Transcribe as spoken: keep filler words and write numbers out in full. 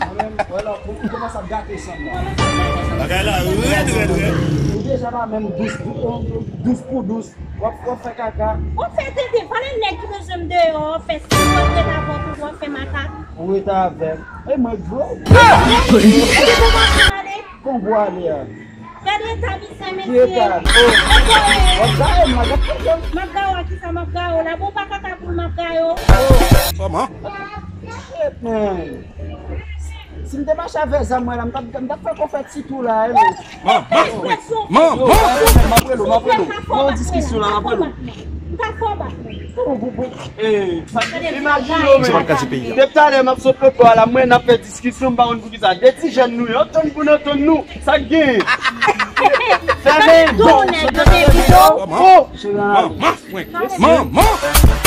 Mwen menm, wè la, pou, pou kòmanse ap gate san m la. Bagay la rèd, rèd, rèd. Ou deja pa menm dous, dous pou dous. W ap, w ap fè kaka. W ap fè tenten, pale nèg ki bezwen m deyò, w ap fè si w ap ret avè w, w ap fè makak. Ou ret avè m. E mwen gwo. Epi pou mwen ale. Kongo ale a. Gade eta misye, mesye. Eta. Oh. W ap gaye m la, w ap gaye m. M ap gaye w a kisa m ap gaye w la? Bon, pa kaka pou m ap gaye w. Kòman? Shit, man. Si m te mache avè zam mwen la, m t ap, m t ap fè konfèt sitou la, wi. Man, man, man, man. M ap rele w, m ap rele w. Mwen an diskisyon la, m ap rele w. M t ap fè w bat. Bon, bon, bon. Eh, imajine w, men. Depi talè, m ap sot lòt bò a la, mwen n ap fè diskisyon, m pa konn poukisa. De ti jèn nou ye, antann pou n antann nou. Sa k genyen? Fèmen. Bon, se te fèmen. Oh, man, man, man, man.